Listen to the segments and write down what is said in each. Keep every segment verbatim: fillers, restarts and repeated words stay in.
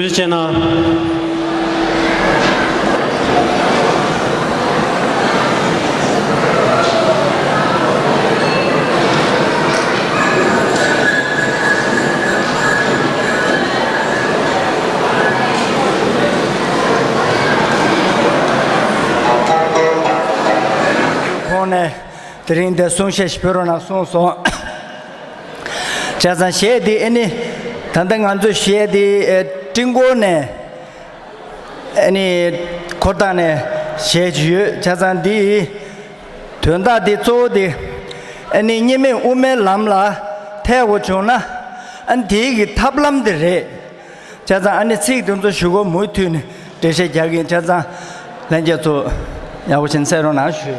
བྱས་ན། ཁོང་ནས་དེ་རིང་འདིར་གསུང་བཤད་ཞིག་ཕུལ་རོགས་གནང་གསུངས་སོང་། བྱས་ཙང་གཞས་འདི་ཨ་ནི་ད་ལྟ་ང་ཚོས་གཞས་འདི་ཨེ་སྤྲིན་སྐོར་ནས་ཨ་ནི་འཁོར་སྟངས་ནས་གཞས་ཅིག་ཡོད། བྱས་ཙང་འདི་དོན་དག་འདི་གཙོ་བོ་འདི་ཨ་ནི་གཉིས་མེད་དབུ་མའི་ལམ་ལ་ཐེག་དགོས་བྱུང་ན་ཨ་ནི་དེའི་གི་ཐབས་ལམ་འདི་རེད། བྱས་ཙང་ཨ་ནི་ཚིག་དེ་ཚོ་ཞུ་སྒོ་མུ་མཐུད་ནས་འགྲེལ་བཤད་རྒྱག་གི་ཡིན། བྱས་ཙང་ལྷན་རྒྱས་ཚོ་ཡག་པོ་བྱས་ནས་གསན་རོགས་གནང་ཞུ།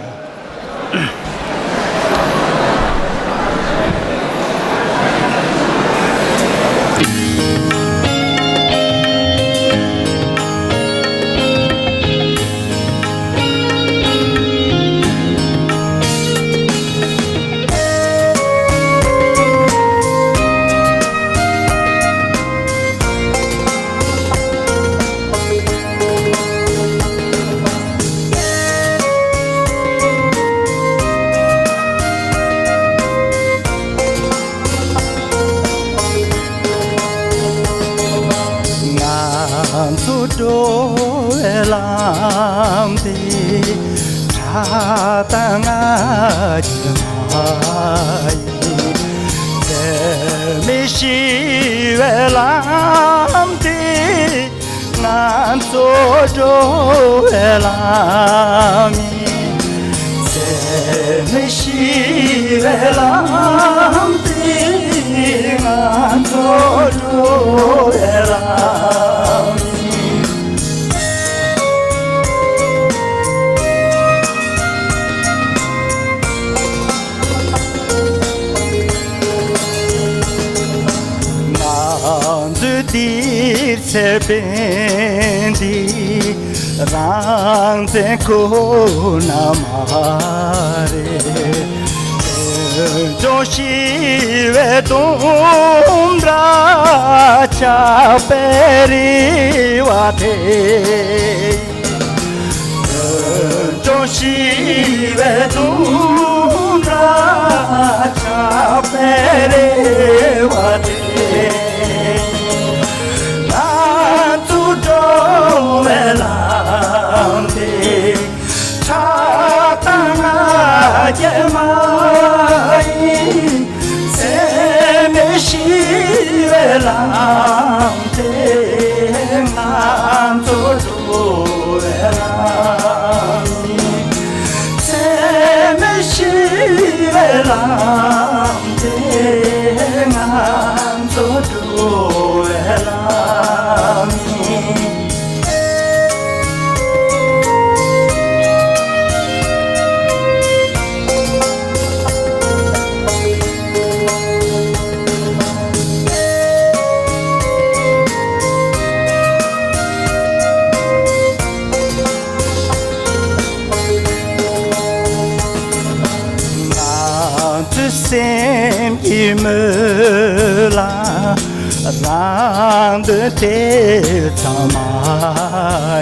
ང་ཚོ་འགྲོ་བའི་ལམ་དེ་ཕྲག་དང་ང་རྒྱལ་མ་ཡིན། འཛད་མེད་ཞི་བའི་ལམ་དེ་ང་ཚོ་འགྲོ་བའི་ལམ་ཡིན། འཛད་མེད་ཞི་བའི་ལམ་དེ་ང་ཚོ་འགྲོ་བའི་ལམ་ཡིན། ང་ཚོའི་འདིར་ཚེ་དཔོན་འདི་རང་བཙན་ཁོ་ན་མ་རེད། ལྗོངས་ཞི་བའི་དུང་སྒྲ་ཆགས་པའི་རེ་བ་དེ། ལྗོངས་ཞི་བའི་དུང་སྒྲ་ཆགས་པའི་རེ་བ་དེ། ང་ཚོ་འགྲོ་བའི་ལམ་དེ་ཕྲག་དང་ང་རྒྱལ་མ་ཡིན། འཛད་མེད་ཞི་བའི་ལམ་དེ་ང་ཚོ་འགྲོ་བའི་ལམ་ཡིན། འཛད་མེད་ཞི་བའི་ལམ་དེ་ང་ཚོ་འགྲོ་བའི་ལམ་ཡིན། ང་ཚོའི་སེམས་ཀྱི་སྨོན་ལམ་རང་དོན་དེ་ཙམ་མ་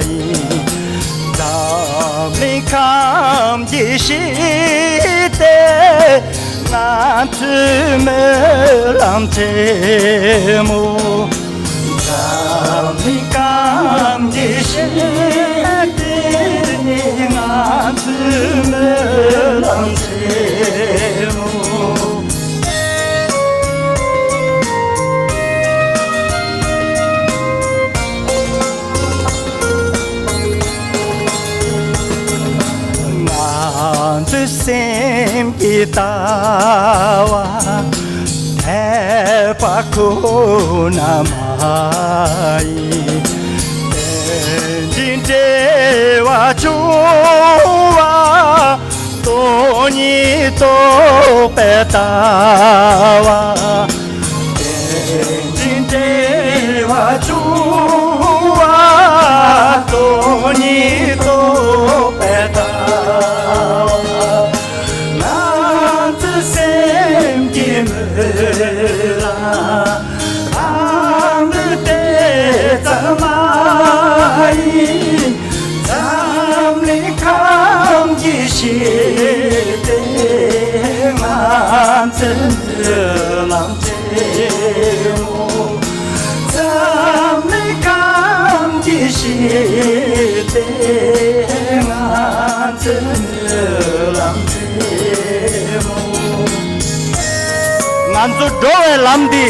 ཡིན། འཛམ་གླིང་ཁམས་ཀྱི་ཞི་བདེ་ང་ཚོའི་སྨོན་ལམ་ཆེན་མོ། འཛམ་གླིང་ཁམས་ཀྱི་ཞི་བདེ་ང་ཚོའི་སྨོན་ལམ་ཆེན་མོ། ང་ཚོའི་སེམས་ཀྱི་ལྟ་བ་དད་པ་ཁོ་ན་མ་ཡིན། དེ་འདྲའི་འབྲེལ་བ་བྱུང་བ་སྟོང་ཉིད་རྟོགས་པའི་ལྟ་བ། དེ་འདྲའི་འབྲེལ་བ་བྱུང་བ་སྟོང་ཉིད་རྟོགས་པའི་ལྟ་བ། ང་ཚོའི་སེམས་ཀྱི་སྨོན་ལམ་རང་དོན་དེ་ཙམ་ ང་ཚོ་འགྲོ་བའི་ལམ་འདི་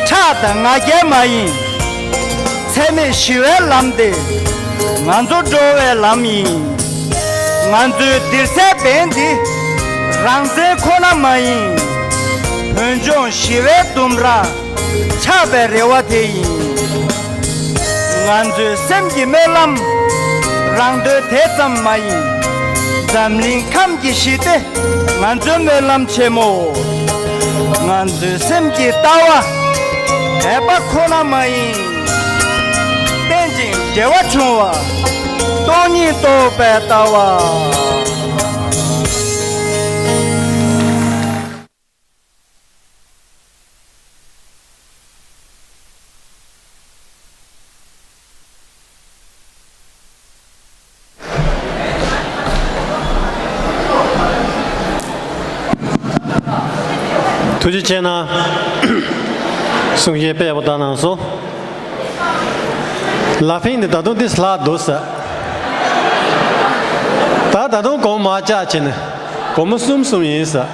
ཁྲག་དང་ང་རྒྱལ་མ་ཡིན། འཚེ་མེད་ཞི་བའི་ལམ་འདི་ང་ཚོ་འགྲོ་བའི་ལམ་ཡིན། ང་ཚོའི་འདིར་སའི་བན་འདི་རང་བཙན་ཁོ་ན་མ་ཡིན། བོད་ལྗོངས་ཞི་བའི་ལྡུམ་ར་ཆགས་པའི་རེ་བ་དེ་ཡིན། ང་ཚོའི་སེམས་ཀྱི་སྨོན་ལམ་རང་དོན་དེ་ཙམ་མ་ཡིན། འཛམ་གླིང་ཁམས་ཀྱི་ཞི་བདེ་ང་ཚོའི་སྨོན་ལམ་ཆེན་མོ། ང་ཚོའི་སེམས་ཀྱི་ལྟ་བ་དད་པ་ཁོ་ན་མ་ཡིན། རྟེན་ཅིང་འབྲེལ་བ་བྱུང་བ་སྟོང་ཉིད་རྟོགས་པའི་ལྟ་བ། ཐུགས་རྗེ་ཆེ་གནང་། གསུང་བཤད་དཔེ་ཡག་པོ་བཏང་གནང་སོང་། ལ་ཕིང་འདི་ད་དུང་ཏིས་ལྷག་འདུག་ཟེར། ད་ད་དུང་སྒོར་མོ་མ་བཅག་བྱས་ནས་སྒོར་མོ་གསུམ་གསུམ་ཡིན་ཟེར།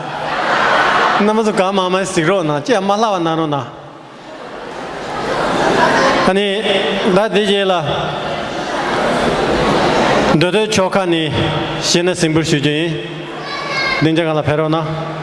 རྣམ་པ་ཚོ་གང་མང་མང་གཟིགས་རོགས་གནང་། ཅི་ཡང་མ་ལྷག་པ་གནང་རོགས་གནང་། ཨ་ནི་ད་འདི་རྗེས་ལ་མདོ་སྟོད་ཆོལ་ཁ་ནས་གཞས་སྣ་གཟིགས་འབུལ་ཞུ་རྒྱུ་ཡིན། སྡིངས་ཆ་སྒང་ལ་ཕེབས་རོགས་གནང་།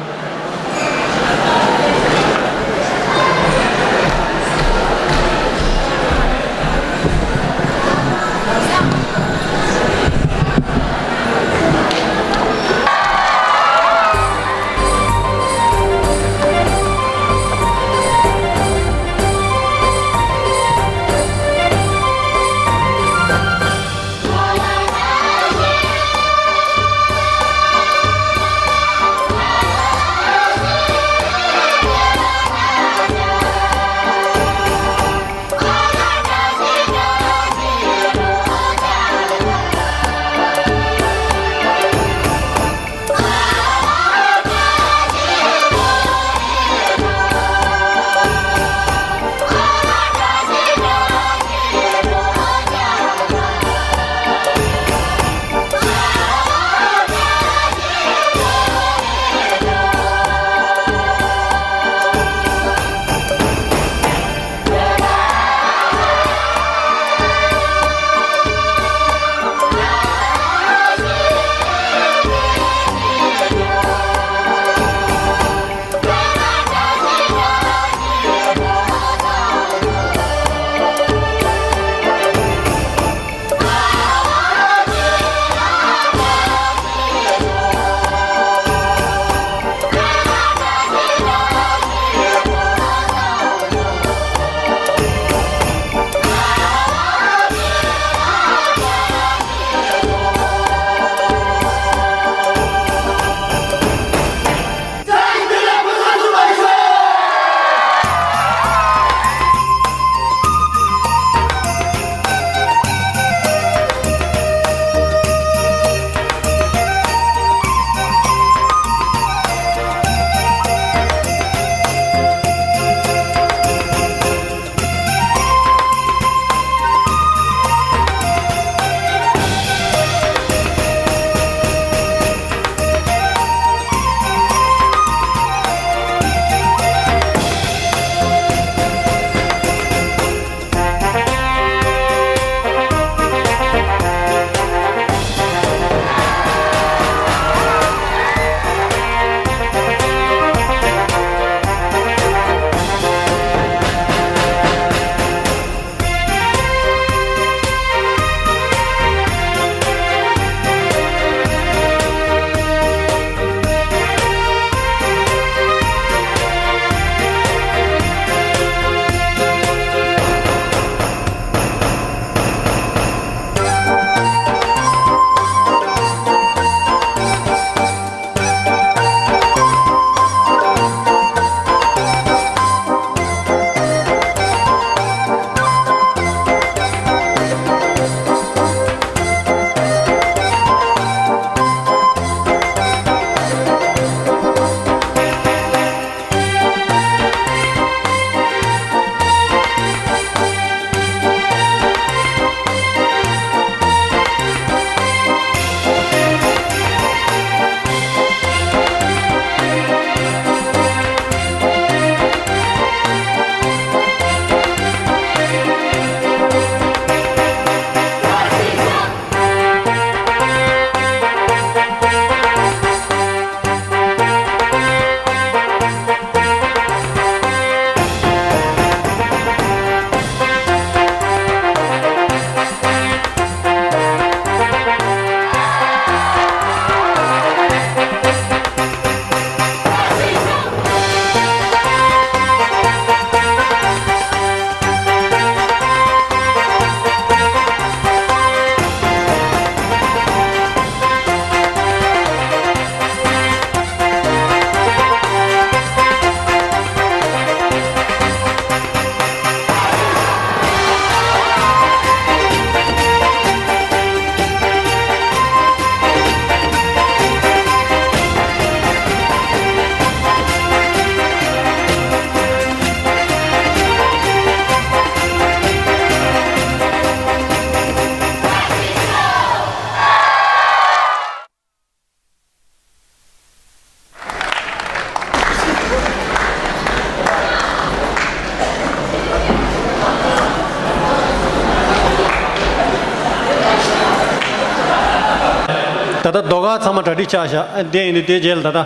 ད་ལྟ་ཟློས་གར་ཚང་མ་གྲ་སྒྲིག་ཆགས་ཤག་ཨ་དེ་ཡིན་དུས་དེའི་རྗེས་ལ་ད་ལྟ་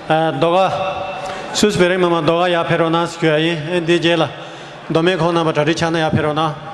ཨ་ཟློས་གར་སུད་སི་བོད་རིགས་མི་མང་ཟློས་གར་ཡར་ཕེབས་རོགས་གནང་ཞུ་ཡ་ཡིན། ཨ་དེའི་རྗེས་ལ་མདོ་སྨད་ཁོང་རྣམ་པ་གྲ་སྒྲིག་ཆགས་ན་ཡར་ཕེབས་རོགས་གནང་།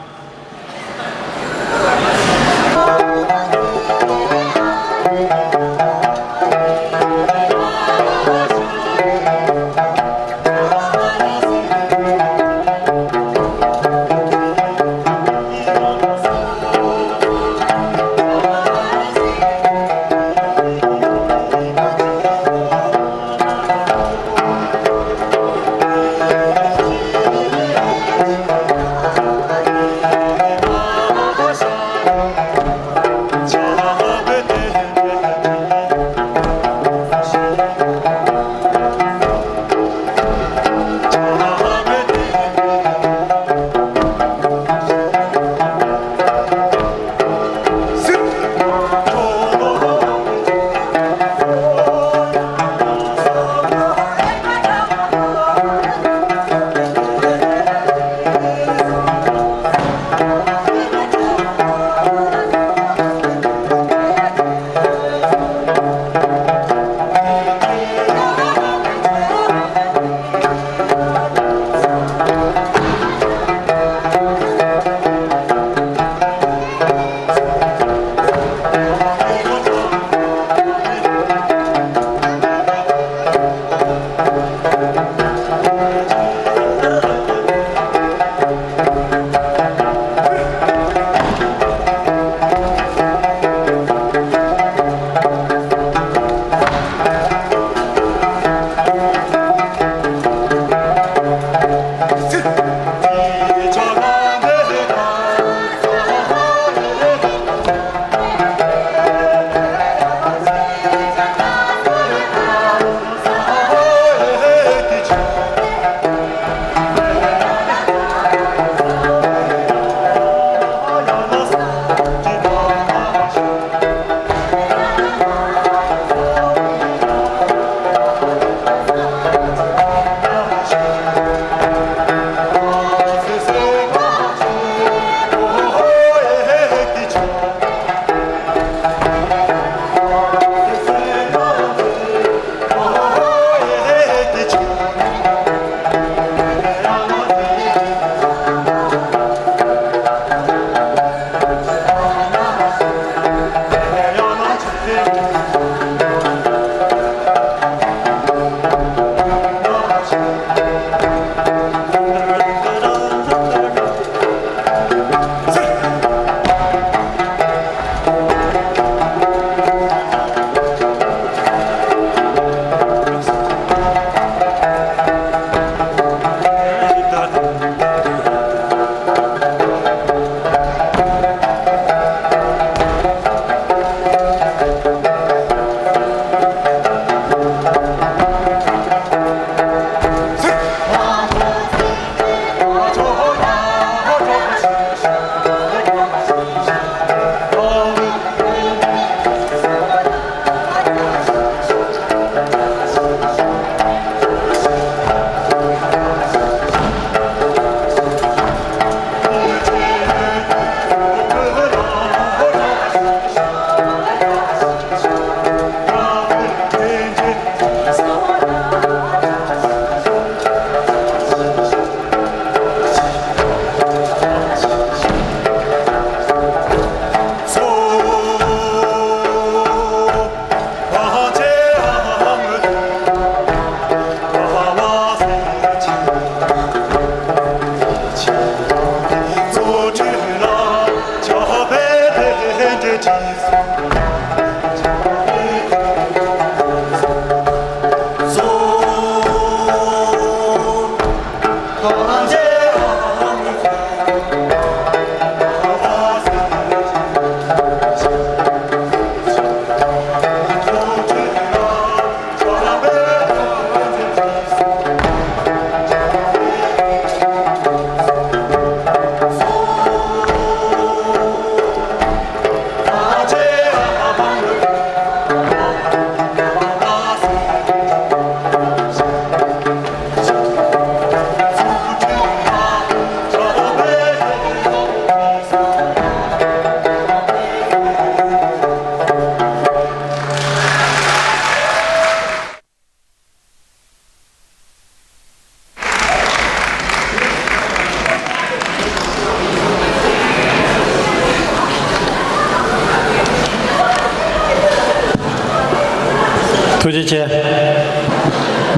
ཐུགས་རྗེ་ཆེ།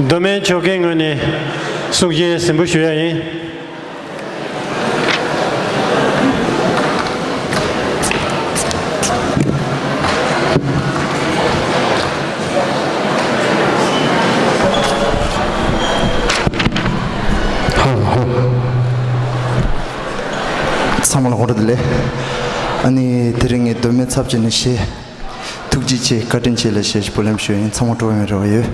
མདོ་སྨད་ཆོལ་ཁའི་ངོས་ནས་གསུང་བཤད་གཟིམ་པོ་ཞུ་ཡ་ཡིན། ཚང་མ་ལ་དགོང་དྲོ་བདེ་ལེགས། ཨ་ནི་དེ་རིང་ངས་མདོ་སྨད་ཚབ་བྱས་ནས་གཞས། ཐུགས་རྗེ་ཆེ། བཀའ་དྲིན་ཆེ་ལ་གཞས་ཤིག་སྤོ་ལེན་ཞུ་ཡིན། ཚང་མ་སྤྲོ་བའི་རེ་བ་ཡོད།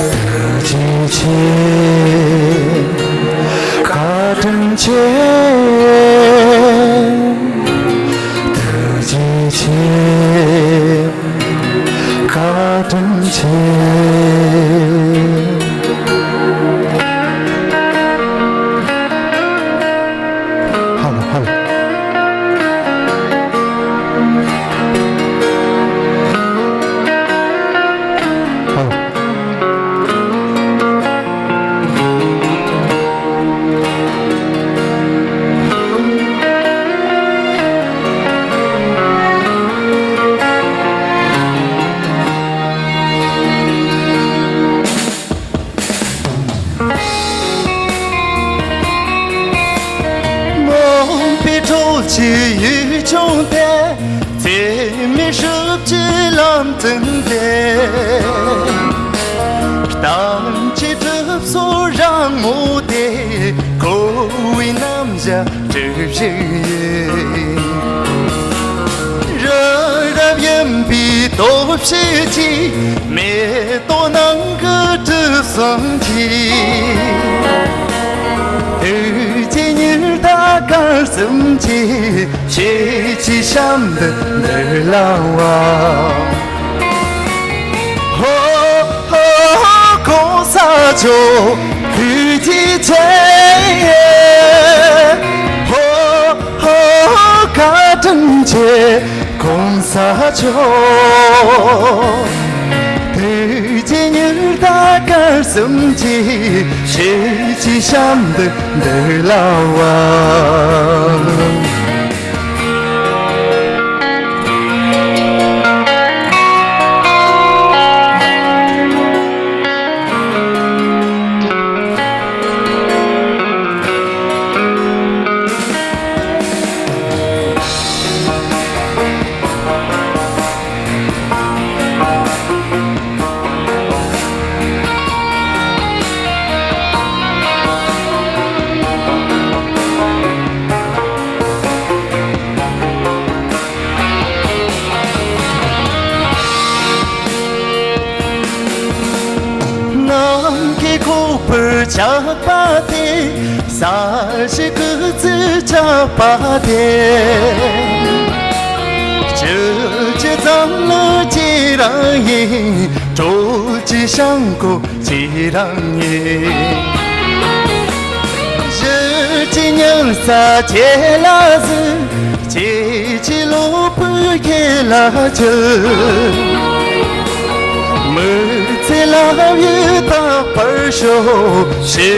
ཐུགས་རྗེ་ཆེ། བཀའ་དྲིན་ཆེ། ཐུགས་རྗེ་ཆེ། བཀའ་དྲིན་ཆེ། ཧ་ལ་ཧ་ལ། ཧ་ལ། རྨོངས་པའི་གྲོགས་ཀྱི་ཡུལ་ལྗོངས་དེ། འཚེ་མེད་ཧྲུབ་ཀྱི་ལམ་སྟོན་དེ། གཏམ་གྱི་གྲིབ་སོ་རིང་མོ་དེ། འཁོར་བའི་རྣམ་གཞག་གྲུ་བཞི་ཡི། རི་རབ་གཡོན་པའི་སྟོབས་ཤུགས་ཀྱིས། མེ་ཏོག་ནང་གི་གྲིབ་སོ་འཁྱིལ། དུས་ཀྱི་ཉི་ཟླ་སྐར་གསུམ་གྱིས། གཤིས་ཀྱི་ཞབས་འདེགས་འདི་ལ་བབས། ཧོ་ཧོ་ཧོ་གོང་ས་མཆོག་ཐུགས་རྗེ་ཆེ། ཧོ་ཧོ་ཧོ་བཀའ་དྲིན་ཆེ་གོང་ས་མཆོག་དུས་ཀྱི་ཉི་ཟླ་སྐར་གསུམ་གྱིས། གཤིས་ཀྱི་ཞབས་འདེགས་འདི་ལ་བབས། ནམ་མཁའི་ཁུག་པར་ཆགས་པ་དེ། ས་གཞི་སྐུ་ཚེ་ཆགས་པ་དེ། བཅུད་ཀྱི་མཛངས་བླུན་ཅི་རང་ཡིན། གྲོགས་ཀྱི་བྱང་སྒོ་ཅི་རང་ཡིན། གཞི་ཀྱི་ཉལ་ས་ཁྱེད་ལ་གཟིགས། སྐྱེ་འཆི་གློ་བུར་ཁྱེད་ལ་འཁྱིལ། མི་ཚེ་ལ་ཡུན་རྟག་པར་ཤོག་ཞི་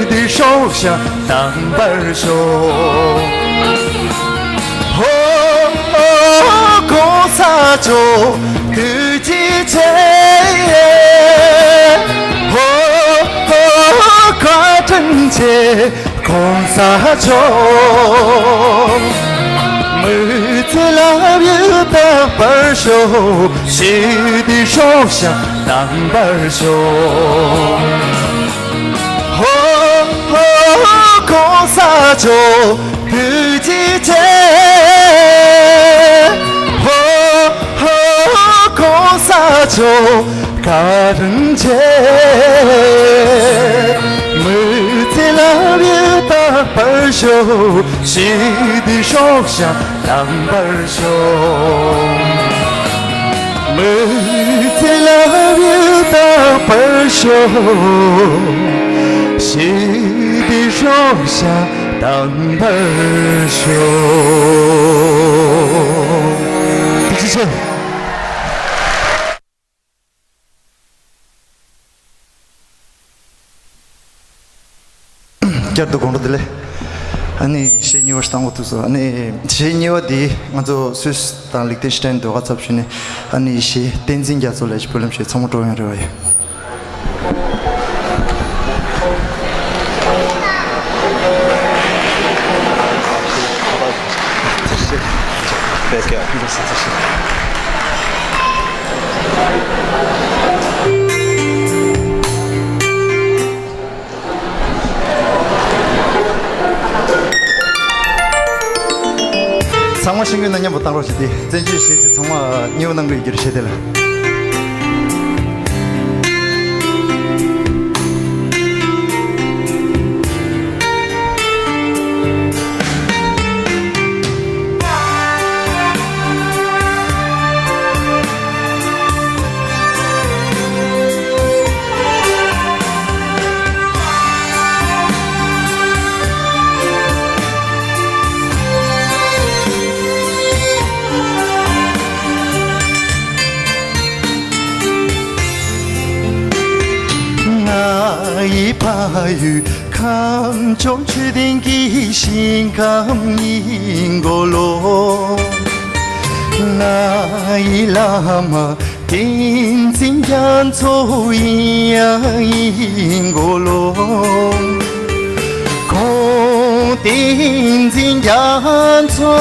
བདེའི་སྲོག་ཞབས་དམ་པར་ཤོག་ཧོ་ཧོ་གོང་ས་མཆོག་ཐུགས་རྗེ་ཆེ། ཧོ་ཧོ་བཀའ་དྲིན་ཆེ་གོང་ས་མཆོག་མི་ཚེ་ལ་ཡུན་རྟག་པར་ཤོག་ཞི་བདེའི་སྲོག་ཞབས་དམ་པར་ཤོག་ཧོ་ཧོ་གོང་ས་མཆོག་ཐུགས་རྗེ་ཆེ། ཧོ་ཧོ་གོང་ས་མཆོག་བཀའ་དྲིན་ཆེ། མི་ཚེ་ལ་ཡུན་རྟག་པར་ཤོག་ཞི་བདེའི་སྲོག་ཞབས་དམ་པར་ཤོག་མི་ཚེ་ལ་ཡུན་རྟག་པར་ཤོག་ཞི་བདེའི་སྲོག་ཞབས་དམ་པར་ཤོག་ཐུགས་རྗེ་ཆེ། དུ་དགོང་དྲོ་བདེ་ལེགས། ཨ་ནི་གཞས་གཉིས་པ་ཞིག་བཏང་གོ་ཐུག་སོང་། ཨ་ནི་གཞས་གཉིས་པ་འདི་ང་ཚོ་སུད་སི་དང་ལིག་ཏེན་ཤི་ཏན་ཟློས་གར་ཚོགས་པ་ཞུས་ནས། ཨ་ནི་གཞས་བསྟན་འཛིན་རྒྱ་མཚོ་ལས་བུ་ལམ་ཞིག་ཚང་མ་སྤྲོ་ཡོང་རེ་བ་ཡོད། ཚང་མ་ཤེས་ཀྱི་ན་མཉམ་པོ་བཏང་རོགས་བྱེད་དེ། བཙན་བྱོལ་གཞས་ཚང་མ་མཉེས་པོ་གནང་གི་ཡོད་རྒྱུ་རེད། གཞས་དེ་ལ། ང་ཡི་ཕ་ཡུལ་ཁམས་ལྗོངས་ཆོས་ལྡན་གྱི་ཞིང་ཁམས་ཡིན་གོ་ལོ། ང་ཡི་བླ་མ་བསྟན་འཛིན་རྒྱ་མཚོ་ཡིན་ཡང་ཡིན་གོ་ལོ། ཁོང་བསྟན་འཛིན་རྒྱ་མཚོ་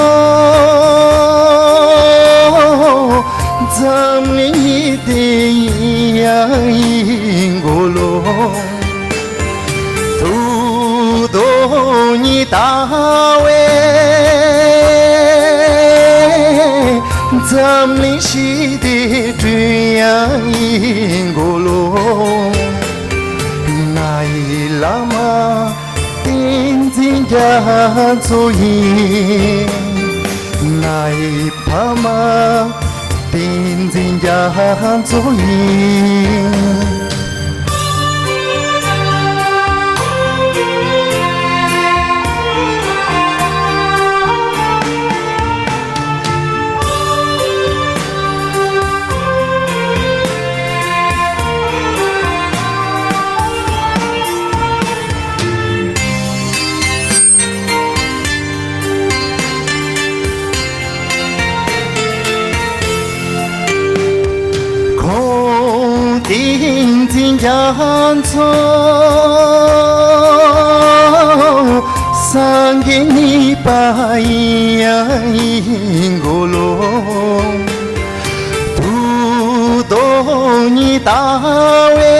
འཛམ་གླིང་ཞི་བདེ་ཡིན་ཡང་ཡིན་གོ་ལོ། ཐུགས་དོན་གཉིས་ལྟ་བས་འཛམ་གླིང་ཞི་བདེ་བསྐྲུན་ཡང་ཡིན་གོ་ལོ། ང་ཡི་བླ་མ་བསྟན་འཛིན་རྒྱ་མཚོ་ཡིན། ང་ཡི་ཕ་མ་བསྟན་འཛིན་རྒྱ་མཚོ་ཡིན། ཁོང་བསྟན་འཛིན་རྒྱ་མཚོ་སངས་རྒྱས་གཉིས་པ་ཡིན་ཡང་ཡིན་གོ་ལོ། ཐུགས་དོན་གཉིས་ལྟ་བས་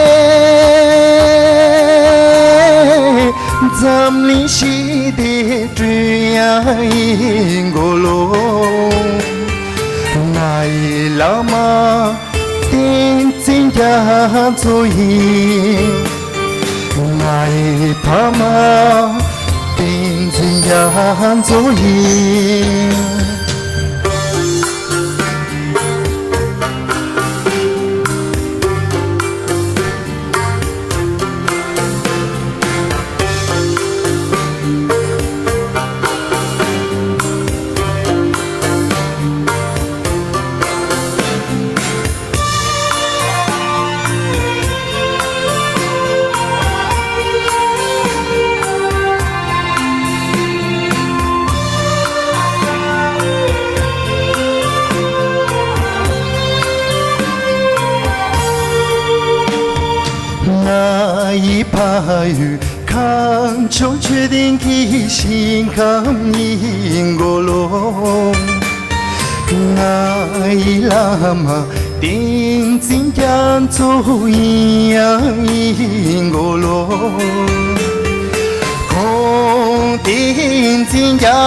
འཛམ་གླིང་ཞི་བདེ་བསྐྲུན་ཡང་ཡིན་གོ་ལོ། ང་ཡི་བླ་མ་བསྟན་འཛིན་རྒྱ་མཚོ་ཡིན། ང་ཡི་ཕ་མ་བསྟན་འཛིན་རྒྱ་མཚོ་ཡིན། ང་ཡི་ཕ་ཡུལ་ཁམས་ལྗོངས་ཆོས་ལྡན་གྱི་ཞིང་ཁམས་ཡིན་གོ་ལོ། ང་ཡི་བླ་མ་བསྟན་འཛིན་རྒྱ་མཚོ་ཡིན་ཡང་ཡིན་གོ་ལོ། ཁོང་བསྟན་འཛིན་རྒྱ་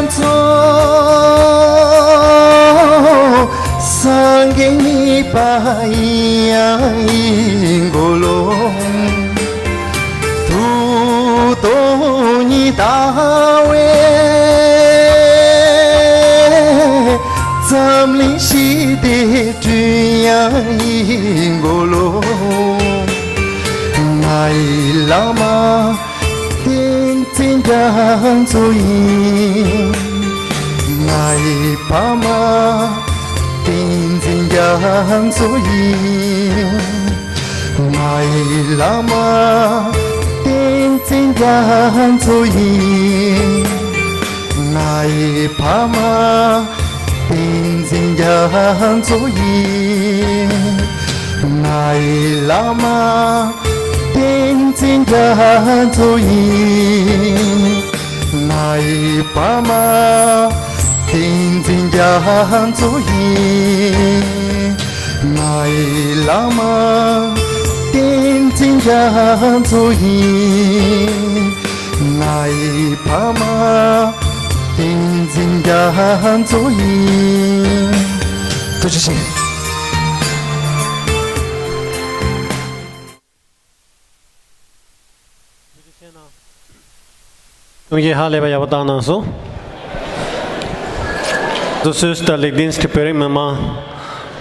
མཚོ་སངས་རྒྱས་གཉིས་པ་ཡིན་ཡང་ཡིན་གོ་ལོ། ཐུགས་དོན་གཉིས་ལྟ་བས་འཛམ་གླིང་ཞི་བདེ་བསྐྲུན་ཡང་ཡིན་གོ་ལོ། ང་ཡི་བླ་མ་བསྟན་འཛིན་རྒྱ་མཚོ་ཡིན། ང་ཡི་ཕ་མ་བསྟན་འཛིན་རྒྱ་མཚོ་ཡིན། ང་ཡི་བླ་མ་བསྟན་ རྒྱ་མཚོ་ཡིན། ང་ཡི་ཕ་མ་བསྟན་འཛིན་རྒྱ་མཚོ་ཡིན། ང་ཡི་བླ་མ་བསྟན་འཛིན་རྒྱ་མཚོ་ཡིན། ང་ཡི་ཕ་མ་བསྟན་འཛིན་རྒྱ་མཚོ་ཡིན། ང་ཡི་བླ་མ་བསྟན་འཛིན་རྒྱ་མཚོ་ཡིན། ང་ཡི་ཕ་མ་བསྟན་འཛིན་རྒྱ་མཚོ་ཡིན། ཐུགས་རྗེ་ཆེ། ཐུགས་རྗེ་ཆེ་གནང་། ཐུགས་རྗེ་ཧ་ལས་པ་ཡག་པོ་བཏང་གནང་སོང་། དུ་སུས་ད་ལེགས་ལྡན་གྱི་བོད་རིགས་མི་མང་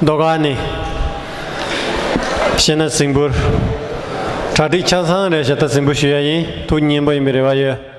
མདོ་ཁ་ནས་བཤད་ན་ཟིང་པོར་གྲ་སྒྲིག་ཆ་ཚང་རེད་ཤག་ད་ཟིང་པོ་ཞུ་ཡ་ཡིན། ཐུགས་མཉེས་པོ་ཡིན་པའི་རེ་བ་ཡོད།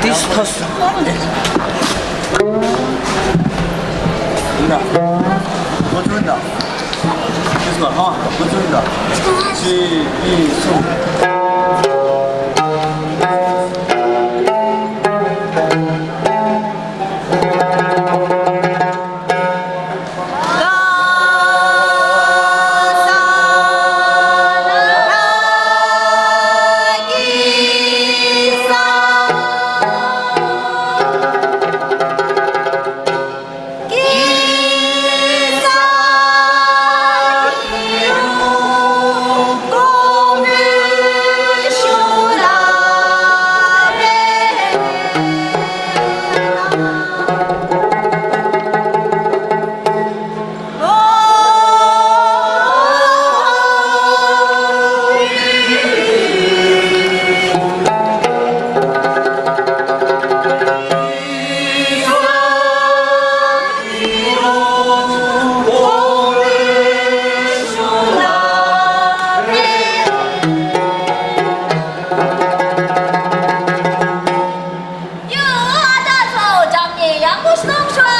This person. ཡོ། ཨ་ད་ཚོ་འཇམ་ཉེ་ཡག་པོ་གནང་ཤོག་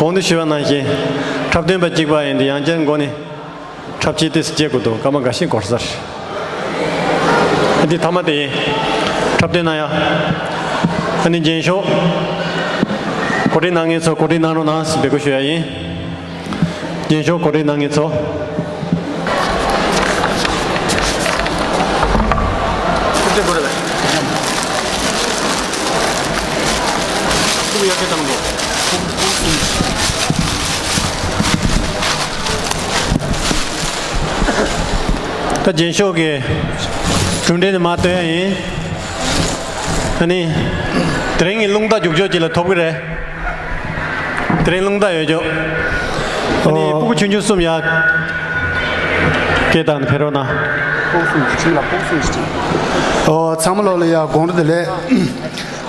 གོང་དུ་ཞུས་པ་ནང་བཞིན། འཁྲབ་སྟོན་པ་གཅིག་པ་ཡིན་དུས་ཡང་བསྐྱར་མགོ་ནས། འཁྲབ་ཆས་ཏོག་ཙམ་སྐྱེལ་དགོས་འདུག་སྐར་མ་འགའ་ཤས་འགོར་ས་རེད། འདི་མཐའ་མ་དེ་ཡིན། འཁྲབ་སྟོན་གནང་ཡ། ཨ་ནི་རྒྱན་ཤོག་གོ་སྒྲིག་གནང་མཁན་ཚོ་གོ་སྒྲིག་གནང་རོགས་གནང་ཞེས་འབོད་སྐུལ་ཞུ་ཡ་ཡིན། རྒྱན་ཤོག་གོ་སྒྲིག་གནང་མཁན་ཚོ། ད་རྒྱན་ཤོག་གི་གྲུབ་འབྲས་དེ་མར་སྟོན་ཡ་ཡིན། ཨ་ནི། དེ་རིང་གི་རླུང་རྟ་རྒྱུག་ཕྱོགས་གཅིག་ལ་ཐོབ་ཀྱི་རེད། དེ་རིང་རླུང་རྟ་ཡོད་ཅོག་ཨ་ནི་ཨོ། སྤུ་གུ་ཆུང་ཆུང་གསུམ་ཡ། སྐད་བཏང་ནས་ཕེབས་རོགས་གནང་། སྤུ་གུ་གསུམ་གྱི་ཁྱིམ་ལ་སྤུ་གུ་གསུམ་གྱི་ཁྱིམ། ཨོ། ཚང་མ་ལོག་ལ་ཡ་དགོང་དྲོ་བདེ་ལེགས།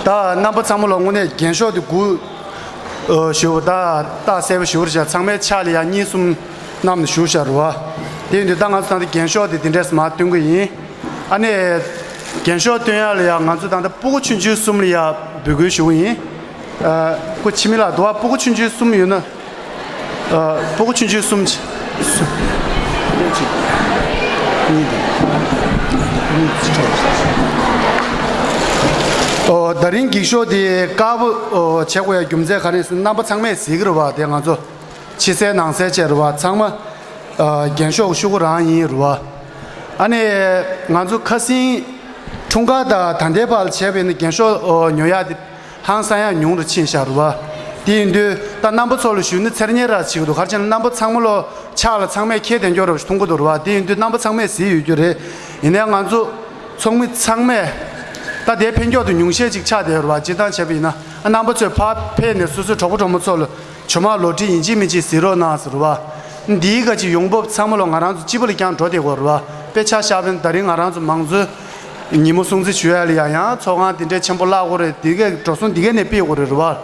ད་རྣམ་པ་ཚང་མ་ལོག་དངོས་གནས་རྒྱན་ཤོག་དེ་དགུ། ཨོ། ཞུ་བ་ད་རྟགས་གསལ་པོ་ཞུ་བར་བྱ། ཚང་མའི་ཕྱག་ལ་ཡ་གཉིས་གསུམ་བསྣམས་ནས་བཞུགས་བཞག་རེད་བ། དེ་ཡིན་དུས་ད་ང་ཚོ་ད་ལྟ་རྒྱན་ཤོག་དེ་དེ་འདྲས་མར་སྟོན་གི་ཡིན། ཨ་ནི། རྒྱན་ཤོག་སྟོན་ཡ་ལ་ཡ་ང་ཚོ་ད་ལྟ་སྤུ་གུ་ཆུང་ཆུང་གསུམ་ལ་ཡ་འབོད་སྐུལ་ཞུ་གི་ཡིན། ཨ། ཁོ་འཆི་མེད་ལགས་འདུག་བ། སྤུ་གུ་ཆུང་ཆུང་གསུམ་ཡོད་ན། ཨ། སྤུ་གུ་ཆུང་ཆུང་གསུམ་ཅིག་གཉིས་དེ། གཉིས་ཅིག་ཨོ། ད་རིང་འགྱིག་ཤོག་དེ་དཀར་པོ། ཨོ། བྱེད་དགོས་ཡ་རྒྱུ་མཚན་ག་རེ་ཟེར་ན་རྣམ་པ་ཚང་མས་གཟིགས་ཀྱི་རེད་བ། དེ་ང་ཚོ་ཕྱི་གསལ་ནང་གསལ་བྱས་རེད་བ། ཚང་མ། ཨ། རྒྱན་ཤོག་ཤོག་གུ་རང་ཡིན་རེད་བ། ཨ་ནི། ང་ཚོ་ཁ་སང་འཁྲུངས་སྐར་དང་ད་ལྟའི་བར་ལ་བྱས་པ་ཡིན་ན་རྒྱན་ཤོག་ཨོ། ཉོ་ཡ་དེ་ཧང་སང་ཡ་ཉུང་རུ་ཕྱིན་བཞག་རེད་བ། དེ་ཡིན་དུས་ད་རྣམ་པ་ཚོ་ལ་ཞུས་ན་ཚེ་རིང་ར་བྱེད་ཀྱི་འདུག་ག་རེ་བྱས་ན་རྣམ་པ་ཚང་མ་ལོ་ཕྱག་ལ་ཚང་མས་འཁྱེར་བསྡད་འགྱོ་རོགས་ཞེས་མཐོང་གི་འདུག་རེད་བ། དེ་ཡིན་དུས་རྣམ་པ་ཚང་མས་གཟིགས་ཡོད་རྒྱུ་རེད། ཡིན་ནའི་ང་ཚོ་ཚོགས་མི་ཚང་མས་ད་དེ་ཕན་ཁྱོག་ཏུ་ཉུང་ཤས་ཅིག་ཆགས་བསྡད་ཡོད་རེད་བ། སྤྱིར་བཏང་བྱས་པ་ཡིན་ན་ཨ། རྣམ་པ་ཚོས་ཕར་ཕེབས་ནས་སོ་སོའི་གྲོགས་པོ་གྲོགས་མོ་ཚོ་ལ། ཇོ་མང་ལོ་ཊི་ཡིན་གཅིག་མིན་གཅིག་གཟིགས་རོགས་གནང་ཟེར་བ། འདིའི་ག་ཅིག་ཡོང་འབབ་ཚང་མ་ལོ་ང་རང་ཚོ་སྤྱི་པ་ལ་རྐྱང་འགྲོ་བསྡད་ཀྱི་ཡོད་རེད་བ། དཔེ་ཆ་བཞག་པ་ཡིན་ན་ད་རིང་ང་རང་ཚོ་མང་གཙོའི་ཉིན་མོ་སྲུང་བརྩི་ཞུ་ཡ་ལ་ཡང་ཡང་ཚོགས་ཁང་འདི་འདྲའི་ཆེན་པོ་གླ་དགོས་རེད། འདི་གའི་འགྲོ་སོང་འདི་གའི་ནས་སྤེལ་དགོས་རེད་རེད་བ།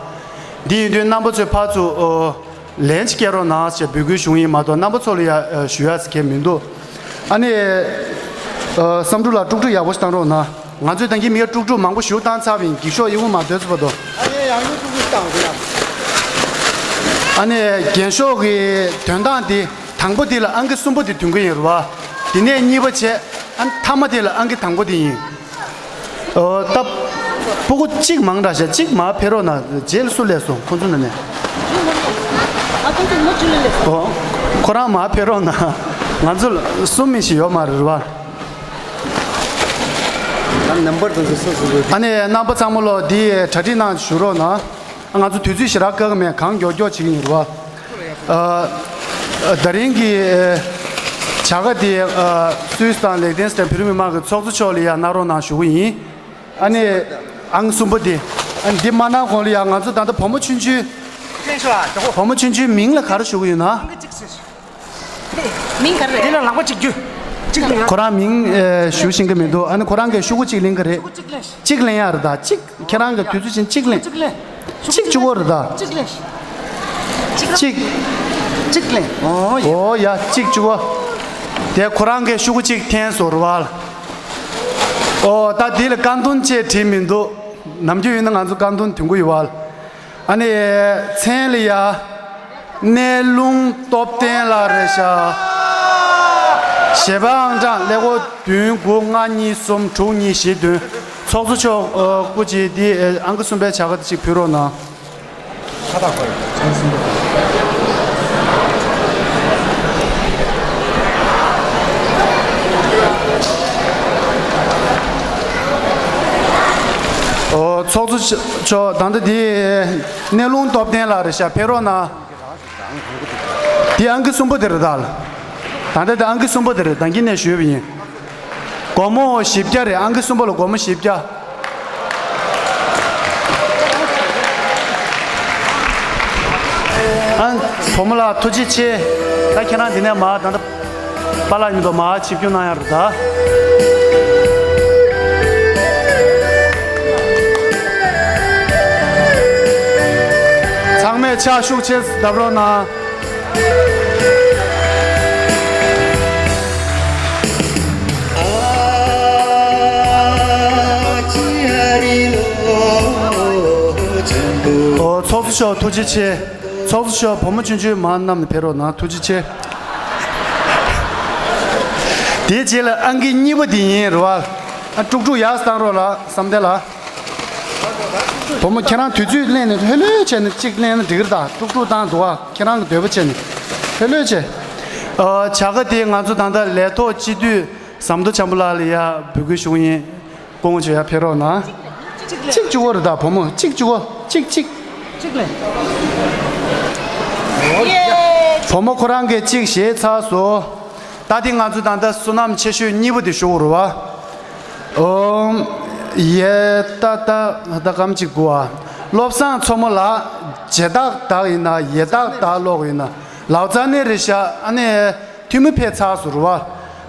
འདི་ཡིན་དུས་རྣམ་པ་ཚོས་ཕར་ཚུར་ཨོ། ལན་ཅིག་སྐྱེལ་རོགས་གནང་ཞེས་འབོད་སྐུལ་ཞུ་གི་ཡིན་མ་གཏོགས་རྣམ་པ་ཚོ་ལ་ཡ་ཨ། ཞུ་ཡ་ཟེར་མཁན་མི་འདུག་ཨ་ནི། ཨ། བསམ་གྲུབ་ལགས་དཀྲུག་དཀྲུག་ཡག་པོ་ཞིག་བཏང་རོགས་གནང་། ང་ཚོས་ད་གིན་མི་དཀྲུག་དཀྲུག་མང་པོ་ཞིག་བཏང་ཚར་བ་ཡིན། འགྱིག་ཤོག་ཡིན་དགོས་མ་འདོད་ཚུལ་བར་དུ། ཨ་ནི་ཡང་ཡང་དཀྲུག་དཀྲུག་བཏང་དགོས་ཡ། ཨ་ནི་རྒྱན་ཤོག་གི་འདོན་སྟངས་དེ་དང་པོ་དེ་ལ་ཨང་ཀི་གསུམ་པོ་དེ་འདོན་གི་ཡིན་རེད་བ། དེ་ནས་གཉིས་པ་བྱས། ཨ་ནི་མཐའ་མ་དེ་ལ་ཨང་ཀི་དང་པོ་དེ་ཡིན། ཨོ། ད། སྤུ་གུ་གཅིག་མང་དྲགས་ཤག་གཅིག་མར་ཕེབས་རོགས་གནང་། རྗེས་ལ་སུ་སླེབས་སོང་ཁོང་ཚོ་ནང་ནས། ཨ། ཁོང་ཚོ་མུ་མཐུད་ལ་སླེབས་སོང་། ཨོ། ཁོ་རང་མར་ཕེབས་རོགས་གནང་། ང་ཚོ་ལ་གསུམ་མི་ཞིག་ཡོད་མ་རེད་བ། ད་ནམ་བར་དུ་འདི་སོ་སོ་གི། ཨ་ནི་རྣམ་པ་ཚང་མ་ལོ་འདི་གྲ་སྒྲིག་གནང་ཞུ་རོགས་གནང་། ང་ཚོ་དུས་ཚོད་ཞེ་དྲག་བཀག་གི་མེད། གང་མགྱོགས་མགྱོགས་བྱེད་ཀྱི་ཡིན་རེད་བ། ཨ། ད་རིང་གི་བྱ་དགའ་དེ་ཨ། སུད་སི་དང་ལེག་ཏེན་སི་ཊན་བོད་རིགས་མི་མང་གི་ཚོགས་གཙོ་མཆོག་ལ་ཡང་གནང་རོགས་གནང་ཞུ་གི་ཡིན། ཨ་ནི་ཨང་གསུམ་པོ་དེ། ཨ་ནི་འདི་མ་གནང་གོང་ལ་ཡང་ང་ཚོ་ད་ལྟ་བུ་མོ་ཆུང་ཆུང་། ལྷན་ཤོག་ཨ། བུ་མོ་ཆུང་ཆུང་མིང་ལ་ག་རེ་ཞུ་གི་ཡོད་ན། མིང་ག་རེ་རེད། འདི་ལ་ལག་པ་གཅིག་རྒྱུ། གཅིག་ལེན། ཁོ་རང་མིང་ཨེ་ཞུ་ཤེས་ཀྱི་མི་འདུག་ཨ་ནི་ཁོ་རང་གིས་ཤོག་གུ་གཅིག་ལེན་གྱི་རེད། ཤོག་གུ་གཅིག་ལེན། གཅིག་ལེན་ཡ་རེད་ད། གཅིག་ཁྱེད་རང་གི་དུས་ཚོད་ཕྱིན་གཅིག་ལེན། གཅིག་ལེན། གཅིག་གཅིག་པོ་རེད་ད། གཅིག་ལེན། གཅིག་གཅིག་ལེན། ཨོ་ཡ། ཨོ་ཡ། གཅིག་བཅུ་པ། དེ་ཁོ་རང་གིས་ཤོག་གུ་གཅིག་འཐེན་སོང་རེད་བ། ཨོ་ད་དེ་ལ་ཀན་ཏུན་ཅེས་བྲིས་མི་འདུག་ནམ་རྒྱུན་ཡིན་ན་ང་ཚོ་ཀན་ཏུན་དུས་འགོ་ཡོད་བ། ཨ་ནི་མཚན་ལ་ཡ། གནས་ལུང་སྟོབས་ལྡན་ལགས་རེད་ཤག་གཞས་པ་ཨང་གྲངས་ཀླད་ཀོར་བདུན་དགུ་ལྔ་གཉིས་གསུམ་དྲུག་གཉིས་བཞི་བདུན། ཚོགས་གཙོ་མཆོག་ཨ། སྐུ་མཁྱེན། འདི་ཨ། ཨང་ཀི་གསུམ་པའི་བྱ་དགའ་དེ་ཅིག་ཕུལ་རོགས་གནང་། ཁ་བཏགས་ཁོ་རེད། ཨང་ཀི་གསུམ་པ། ཨོ། ཚོགས་གཙོ་མཆོག་ད་ལྟ་འདི་གནས་ལུང་སྟོབས་ལྡན་ལགས་རེད་ཤག་ཕེབས་རོགས་གནང་། འདི་ཨང་ཀི་གསུམ་པོ་དེ་རེད་ད། ད་ལྟ་འདི་ཨང་ཀི་གསུམ་པོ་དེ་རེད། ད་གིན་ནས་ཞུས་པ་ཡིན། སྒོར་མོ་བཞི་བརྒྱ་རེད། ཨང་ཀི་གསུམ་པོ་ལ་སྒོར་མོ་བཞི་བརྒྱ། ཨ། བུ་མོ་ལགས་ཐུགས་རྗེ་ཆེ། ད་ཁྱེད་རང་འདི་ནས་མར་ད་ལྟ་པཱ་ལགས་མཉམ་དུ་མར་ཆིབས་བསྒྱུར་གནང་ཡག་རེད་ད། ཚང་མས་ཕྱག་ཤུགས་ཆེ་བརྡབ་རོགས་གནང་། ཨོ། ཚོགས་གཙོ་མཆོག་ཐུགས་རྗེ་ཆེ། ཚོགས་གཙོ་མཆོག་བུ་མོ་ཆུང་ཆུང་མར་བསྣམས་ནས་ཕེབས་རོགས་གནང་། ཐུགས་རྗེ་ཆེ། དེའི་རྗེས་ལ་ཨང་ཀི་གཉིས་པ་དེ་ཡིན་རེད་བ། ཨ། དཀྲུག་དཀྲུག་ཡག་བཏང་རོགས་ལ་བསམ་གཏན་ལ། བུ་མོ་ཁྱེད་རང་དུས་ཚོད་ལེན་ནས་ལྷོད་ལྷོད་བྱས་ནས་གཅིག་ལེན་ན་འགྲིག་གི་རེད་ད། དཀྲུག་དཀྲུག་བཏང་འདུག་ཨ། ཁྱེད་རང་གི་འདོད་པ་བྱས་ནས་ལྷོད་ལྷོད་བྱས། ཨ། བྱ་དགའ་དེ་ང་ཚོ་ད་ལྟ་ལས་ཐོག་སྤྱི་འཐུས་ཟམ་གདོང་འཆམ་པོ་ལགས་ལ་ཡ་འབུལ་དགོས་བྱུང་ཡིན། སྐུ་ངོ་མཆོག་ཡར་ཕེབས་རོགས་གནང་། གཅིག་བཅུ་པ་རེད་ད་བུ་མོ། གཅིག་བཅུ་པ། གཅིག་གཅིག་གཅིག་ལེན། ཡེ། བུ་མོ་ཁོ་རང་གིས་གཅིག་བཞེས་ཚར་སོང་། ད་དེ་ང་ཚོ་ད་ལྟ་བསོད་ནམས་ཆེ་ཤོས་གཉིས་པ་དེ་ཞུ་དགོས་རེད་བ། ཨོམ། ཡེ་ད་ད་ད་སྐར་མ་གཅིག་སྒུག་ཨ། བློ་བཟང་མཚོ་མོ་ལགས་ཇེ་ཏག་ཏག་ཡིན་ན་ཡེ་ཏག་ཏག་ཀློག་ཡིན་ན་ལའོ་ཙཱ་ནི་རེད་ཤག་ཨ་ནི། འཐུས་མི་ཕེབས་ཚར་སོང་རེད་བ།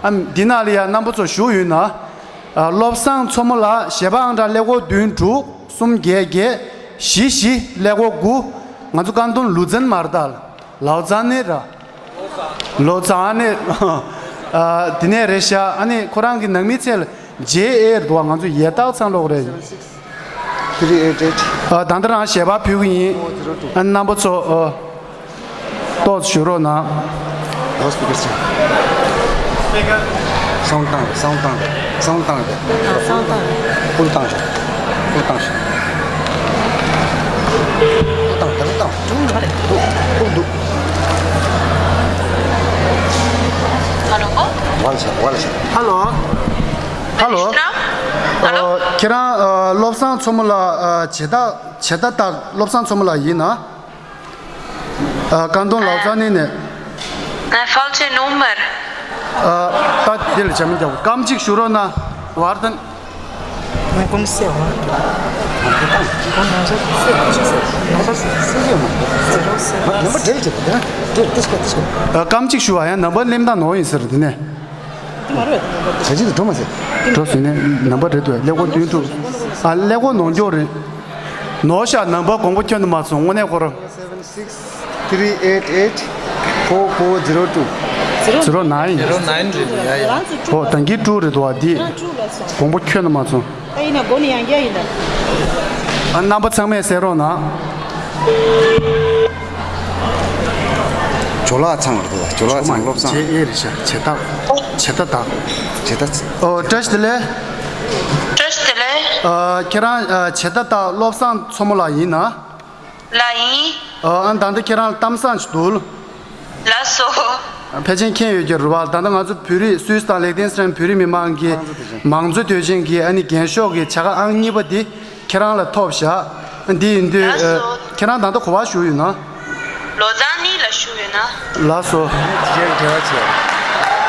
ཨ། འདི་ནང་ལ་ཡང་རྣམ་པ་ཚོ་བཞུགས་ཡོད་ན། ཨ། བློ་བཟང་མཚོ་མོ་ལགས། གཞས་པ་ཨང་གྲངས་ཀླད་ཀོར་བདུན་དྲུག་གསུམ་བརྒྱད་བརྒྱད་བཞི་བཞི་ཀླད་ཀོར་དགུ། ང་ཚོ་ཀན་ཏུང་ལུ་ཙན་མ་རེད་ད། ལའོ་ཙཱ་ནི་ར། ལའོ་ཙཱ་ནི། ཨ། དེ་ནས་རེད་ཤག་ཨ་ནི་ཁོ་རང་གི་ནང་མིའི་མཚན་ལ་ཇེ་ཨེ་རེད་འདུག་བ། ང་ཚོ་ཡེ་ཏག་ཚང་ཀློག་རེད། Three eight eight. ཨ། ད་ལྟ་རང་གཞས་པ་ཕུལ་གི་ཡིན། ཨ། རྣམ་པ་ཚོ། ཨ། ཏོག་ཙམ་ཞུ་རོགས་གནང་། Loudspeaker ཅན། སྤིཀར། སའུན་ཌི་བཏང་རེད། སའུན་ཌི་བཏང་རེད། སའུན་ཌི་བཏང་རེད། ཨ། སའུན་ཌི་བཏང་རེད། ཕུལ་བཏང་ཞོག་ཕུལ་བཏང་ཞོག་ཕུལ་བཏང་། ད་ལྟ་བཏང་། ཕུལ་འདུག་ཕུལ་འདུག་ཧ་ལོ། ཝ་ལ་ཤ། ཝ་ལ་ཤ། ཧ་ལོ། ཧ་ལོ། ཨ། ཁྱེད་རང་། ཨ། བློ་བཟང་མཚོ་མོ་ལགས། ཨ། ཇེ་ཏག་ཇེ་ཏག་ཏག་བློ་བཟང་མཚོ་མོ་ལགས་ཡིན་ན། ཨ། ཀན་ཏུང་ལའོ་ཙཱ་ནི་ནས། ཨ། ཕལ་ཆེར་ནུབ་མར། ཨ། ད་དེ་ལ་བྱ་མི་རྒྱག་སྐར་མ་གཅིག་ཞུ་རོགས་གནང་། ཝར་ཏན། ང་ཀུན་སེ་ཝ། ང་ཀུན་སེ་ཟེར་ཟེར་ཟེར་ཟེར་ཟེར་ཟེར། ནམ་པར་འབྲེལ་བྱེད་པ་དེ་ན་འབྲེལ་ཏིས་ཀ་ཏིས་ཀ། ཨ། སྐར་མ་གཅིག་ཞུ་བ་ཡང་ནམ་པར་སླེབས་སྟངས་ནོར་ཡིན་ཟེར་དེ་ནས། དེ་མ་རེད། ག་ཅི་དེ་འགྲོ་མ་ཟེར། འགྲོ་ཟེར་ནས་ནམ་པར་རེད་འདུག་ཀླད་ཀོར་བདུན་དྲུག་ཨ། ཀླད་ཀོར་ནོར་འགྱོ་རེད། ནོར་ཤག་ནམ་པར་དགོངས་པ་ཁྱོན་ནས་མ་ཚོམས། དངོས་གནས་ཁོ་རང་། Seven six three eight eight four four zero two. Zero nine. Zero nine རེད་ཡ་ཡ། ཨོ། ད་གིན་དྲུག་རེད་འདུག་བ་འདི། དགོངས་པ་ཁྱོན་ནས་མ་ཚོམས། ད་ཡིན་ན་སྒོ་ནས་ཡང་བསྐྱར་ཡིན་ད། ཨ། རྣམ་པ་ཚང་མས་གསན་རོགས་གནང་། ཇོ་ལགས་ཚང་རེད་འདུག་བ། ཇོ་ལགས་ཚང་བློ་བཟང་། ཇེ་ཨེ་རེད་ཤག་ཇེ་ཏག་ཇེ་ཏག་ཏག་ཇེ་ཏག་ཨོ། བཀྲ་ཤིས་བདེ་ལེགས། བཀྲ་ཤིས་བདེ་ལེགས། ཨ། ཁྱེད་རང་ཇེ་ཏག་ཏག་བློ་བཟང་མཚོ་མོ་ལགས་ཡིན་ན། ལགས་ཡིན། ཨ། ཨ། ད་ལྟ་ཁྱེད་རང་ལ་གཏམ་བཟང་ཅིག་འདུག་ལགས་སོ། ཕལ་ཆེར་མཁྱེན་ཡོད་ཀྱི་རེད་བ། ད་ལྟ་ང་ཚོ་བོད་རིགས་སུད་སི་དང་ལིག་ཏེན་སི་ཊན་བོད་རིགས་མི་མང་གི་མང་གཙོ་དོན་ཆེན་གྱི་ཨ་ནི་རྒྱན་ཤོག་གི་བྱ་དགའ་ཨང་གཉིས་པ་འདི་ཁྱེད་རང་ལ་ཐོབ་ཤག་འདི་ཡིན་དུས། ལགས་སོ། ཨ། ཁྱེད་རང་ད་ལྟ་ག་པར་བཞུགས་ཡོད་ན། ལོ་ཙཱ་ནི་ལ་བཞུགས་ཡོད་ན། ལགས་སོ། ཁྱེད་འབྲེལ་བ་བྱས།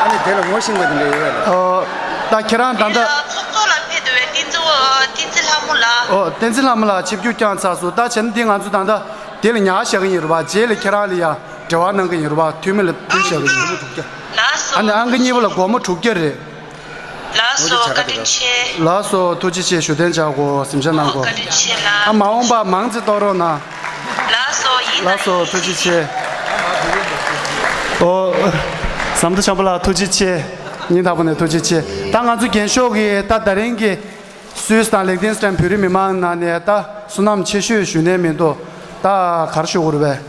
ཨ་ནི་དེ་ལ་ངོ་ཤེས་པ་དེ་འདྲ་ཡོད་པས་ལགས། ཨོ། ད་ཁྱེད་རང་ད་ལྟ། ཚོགས་གཙོ་ལ་ཕེབས་འདུག་པས། བསྟན་འཛིན། བསྟན་འཛིན་ལྷ་མོ་ལགས། ཨོ། བསྟན་འཛིན་ལྷ་མོ་ལགས་ཆིབས་བསྒྱུར་བསྐྱངས་ཚར་སོང་། ད་བྱས་ན་འདི་ང་ཚོ་ད་ལྟ་དེ་ལ་ཉར་བཞག་གི་ཡིན་རེད་བ། རྗེས་ལ་ཁྱེད་རང་ལ་ཡ་འབྲེལ་བ་གནང་གི་ཡིན་རེད་བ། འཐུས་མི་ལ་ཕུལ་བཞག་གི་ཡིན། ལགས་སོ། ཨ་ནི་ཨང་ཀི་གཉིས་པ་ལ་སྒོར་མོ་དྲུག་བརྒྱ་རེད། ལགས་སོ། བཀའ་དྲིན་ཆེ། ལགས་སོ། ཐུགས་རྗེ་ཆེ། བཞུགས་གདན་འཇགས་དགོས། གཟིམ་ཆ་གནང་དགོས། བཀའ་དྲིན་ཆེ་ལགས། ཨ། མ་འོངས་པ་མང་ཙམ་གཏོང་རོགས་གནང་། ལགས་སོ། ཡིན། ལགས་སོ། ཐུགས་རྗེ་ཆེ། ཨོ། ཟམ་གདོང་བྱམས་པ་ལགས་ཐུགས་རྗེ་ཆེ། སྙིང་ཐག་པ་ནས་ཐུགས་རྗེ་ཆེ། ད་ང་ཚོ་རྒན་ཤོག་གིས་ད་ད་རིང་གི་སུད་སི་དང་ལིག་ཏེན་སི་ཏན་བོད་རིགས་མི་མང་ནང་ནས་ད་བསོད་ནམས་ཆེ་ཤོས་ཞུ་ནས་མི་འདུག་ད་ག་རེ་ཞུ་དགོས་རེད་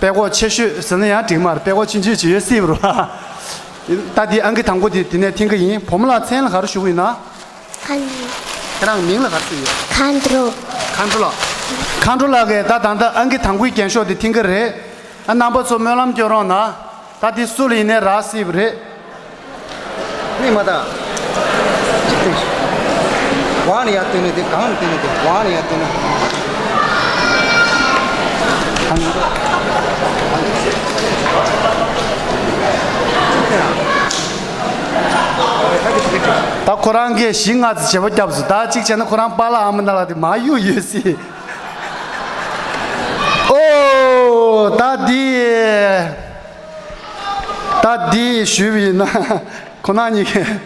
པས། དཔྲལ་ཀོག་ཆེ་ཤོས་ཟེར་ན་ཡང་འགྲིག་མ་རེད། དཔྲལ་ཀོག་ཆུང་ཆུང་ཅིག་ཡོད་སྲིད་པ་རེད་པ། ད་འདི་ཨང་ཀི་དང་པོ་དེ་འདི་ནས་འཐེན་གི་ཡིན། བུ་མོ་ལགས་མཚན་ལ་ག་རེ་ཞུ་གི་ཡོད་ན། ཁན། ཁྱེད་རང་མིང་ལ་ག་རེ་ཟེར་ཡོད། མཁའ་འགྲོ། མཁའ་འགྲོ་ལགས། མཁའ་འགྲོ་ལགས་ཀྱིས་ད་ད་ལྟ་ཨང་ཀི་དང་པོའི་རྒྱན་ཤོག་དེ་འཐེན་གི་རེད། ཨ། རྣམ་པ་ཚོ་སྨོན་ལམ་སྐྱོན་རོགས་གནང་། ད་འདི་སུ་ལ་ཡིན་ནའི་རག་སྲིད་པ་རེད། ནི་མ་ད། ཝང་ལ་ཡར་བཏོན་ནས་དེ། གང་ལ་བཏོན་ནས་དེ། ཝང་ལ་ཡར་བཏོན་ན། ད་ཁོ་རང་གིས་བཞི་ལྔ་ཙམ་བརྗེ་པོ་བརྒྱབ་སོང་། ད་གཅིག་བྱས་ན་ཁོ་རང་པཱ་ལགས་ཨ་མ་ན་ལགས་དེ་མར་གཡུག་ཡོད་སྲིད། ཨོ། ད་འདི། ད་འདི་ཞུས་པ་ཡིན་ན་ཁོ་རང་གཉིས་ཀས།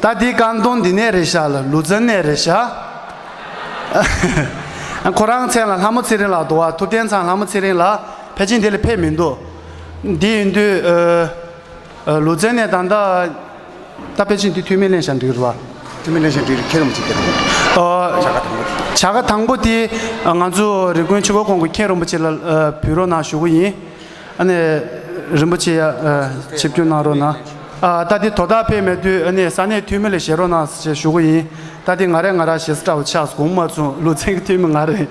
ད་འདི་ཀན་ཏུང་འདི་ནས་རེད་ཤག་ལ། ལུ་ཙན་ནས་རེད་ཤག་ཁོ་རང་མཚན་ལ་ལྷ་མོ་ཚེ་རིང་ལགས་འདུག་པ། ཐུབ་བསྟན་ཚང་ལྷ་མོ་ཚེ་རིང་ལགས་ཕལ་ཆེར་འདི་ལ་ཕེབས་མི་འདུག་འདི་ཡིན་དུས། ཨ། ཨ། ལུ་ཙན་ནས་ད་ལྟ་ད་ཕལ་ཆེར་འདི་འཐུས་མི་ལེན་བཞག་འགྲིག་རེད་པ། འཐུས་མི་ལེན་བཞག་འགྲིག་རེད། མཁན་རིན་པོ་ཆེ་སྐྱབས། ཨ། བྱ་དགའ་དང་པོ་དེ། བྱ་དགའ་དང་པོ་དེ། ཨ། ང་ཚོ་རི་ཀོན་ཆོས་འཁོར་ཀོང་གི་མཁན་རིན་པོ་ཆེ་ལ། ཨ། ཕུལ་རོགས་གནང་ཞུ་གི་ཡིན། ཨ་ནི་རིན་པོ་ཆེ་ཡ། ཨ། ཆིབས་བསྒྱུར་གནང་རོགས་གནང་། ཨ། ད་འདི་དོ་བདག་ཕེབས་མེད་དུས་ཨ་ནི་ས་གནས་འཐུས་མི་ལ་བཞེས་རོགས་གནང་ཞེས་ཞུ་གི་ཡིན། ད་འདི་ང་རས་ང་རང་བཞེས་ས་འདྲ་བོ་ཆགས་སོང་། གོང་མ་ཚོ་ལུ་ཙན་གྱི་འཐུས་མི་ང་རེད།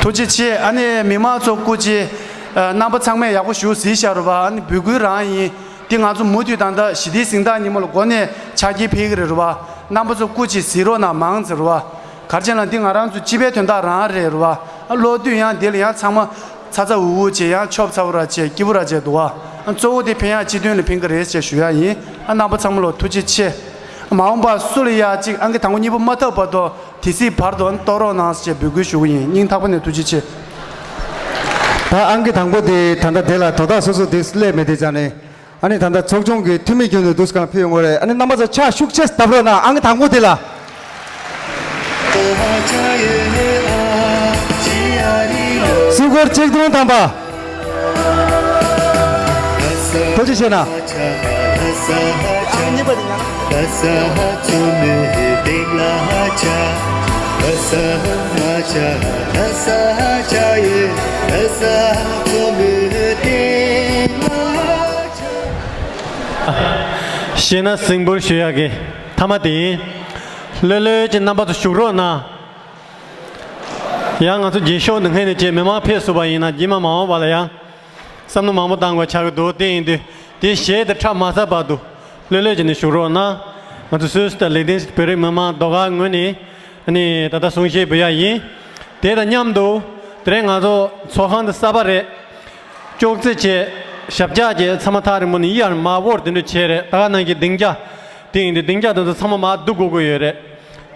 ཐུགས་རྗེ་ཆེ། ཨ་ནི་མི་མང་ཚོ་སྐུ་མཁྱེན། ཨ། རྣམ་པ་ཚང་མས་ཡག་པོ་ཞེ་པོ་གཟིགས་བཞག་རེད་པ། ཨ་ནི་འབོད་སྐུལ་རང་ཡིན། འདི་ང་ཚོ་མུ་མཐུད་ད་ལྟ་ཞི་བདེའི་གཟེངས་རྟགས་ཉིན་མོ་ལ་འགོ་ནས་ཆ་རྐྱེན་ཕུལ་གྱི་རེད་པ། རྣམ་པ་ཚོ་སྐུ་མཁྱེན་གཟིགས་རོགས་གནང་། མང་ཙམ་རེད་པ། ག་རེ་བྱས་ན་འདི་ང་རང་ཚོ་སྤྱི་པའི་དོན་དག་རང་རེད་རེད་པ། ཨ། གློག་རྡུལ་ཡང་འདི་ལ་ཡང་ཚང་མ་ཚ་ཚ་འུར་འུར་བྱས། ཡང་ཆོབ་ཚ་པོ་ར་བྱས། སྐྱིད་པོ་ར་བྱས་འདུག་པ། ཨ། གཙོ་བོ་དེ་ཕན་ཡག་སྤྱི་དོན་ལ་ཕན་གྱི་རེད་ཅེས་ཞུ་ཡག་ཡིན། ཨ། རྣམ་པ་ཚང་མ་ལ་ཐུགས་རྗེ་ཆེ། མ་འོངས་པར་སུ་ལ་ཡང་གཅིག་ཨང་ཀི་དང་པོ་གཉིས་པ་མ་ཐོབ་བར་དུ་དེ་སྲིད་བར་དུ་གཏོང་རོགས་གནང་ཞེས་འབོད་སྐུལ་ཞུ་གི་ཡིན། སྙིང་ཐག་པ་ནས་ཐུགས་རྗེ་ཆེ། ད་ཨང་ཀི་དང་པོ་དེ་ད་ལྟ་དེ་ལ་དོ་བདག་སོ་སོ་དེ་སླེབས་མེད་དེ་ཙང་ནས། ཨ་ནི་ད་ལྟ་ཚོགས་ཆུང་གི་འཐུས་མི་ཁྱོན་ནས་འདུག་སེ་གང་ཕུལ་ཡོང་གི་རེད། ཨ་ནི་རྣམ་པ་ཚོ་ཕྱག་ཤུགས་ཆེ་བརྡབ་རོགས་གནང་། ཨང་ཀི་དང་པོ་དེ་ལ། སྲུང་འཁོར་གཅིག་སྟོང་ཐམ་པ། ཐུགས་རྗེ་ཆེ་གནང་། ཤེས་ན་སིང་པོར་ཞུ་ཡག་གི་མཐའ་མ་དེ་ཡིན། ལྷོད་ལྷོད་ཀྱིས་རྣམ་པ་ཚོ་བཞུགས་རོགས་གནང་། ཡང་ང་ཚོ་རྒྱན་ཤོག་འདི་སྔོན་ནས་བྱས། མི་མང་ཕེབས་ཚར་བ་ཡིན་ན་རྗེས་མ་མ་འོངས་པ་ལ་ཡང་བསམ་བློ་མང་པོ་བཏང་དགོས་ཆགས་ཀྱི་འདུག་དེ་ཡིན་དུས་དེ་གཞས་དེ་འཁྲབ་མ་ཚར་བར་དུ་ལྷོད་ལྷོད་བྱས་ནས་བཞུགས་རོགས་གནང་། ང་ཚོ་སུད་སི་དང་ལིག་ཏེན་སི་བོད་རིགས་མི་མང་ཟློས་གར་ངོས་ནས་ནི་ད་ལྟ་གསུང་བཤད་ཕུལ་ཡག་ཡིན། དེ་དང་མཉམ་དུ་དེ་རིང་ང་ཚོ་ཚོགས་ཁང་འདི་གསར་པ་རེད། ཅོག་ཙེ་བྱས། ཞབས་བཀྱག་བྱས། ཚང་མ་ཐག་རིང་པོ་ནས་ཡར་མར་འོར་དེ་འདྲ་བྱས་རེད། ད་ག་ནང་བཞིན་སྡིངས་ཆ་དེ་ཡིན་དུས་སྡིངས་ཆ་དེ་ཚོ་ཚང་མ་མར་བསྡུ་དགོས་ཀྱི་ཡོད་རེད།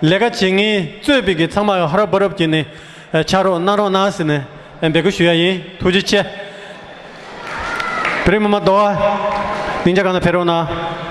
ལས་ཀ་བྱེད་མཁན་གཙོས་པའི་གི་ཚང་མ་ཧ་རབ་བ་རབ་བྱས་ནས་ཕྱག་རོགས་གནང་རོགས་གནང་ཟེར་ནས་འབོད་སྐུལ་ཞུ་ཡག་ཡིན། ཐུགས་རྗེ་ཆེ། བོད་རིགས་མི་མང་ཟློས་གར་སྡིངས་ཆ་སྒང་ལ་ཕེབས་རོགས་གནང་།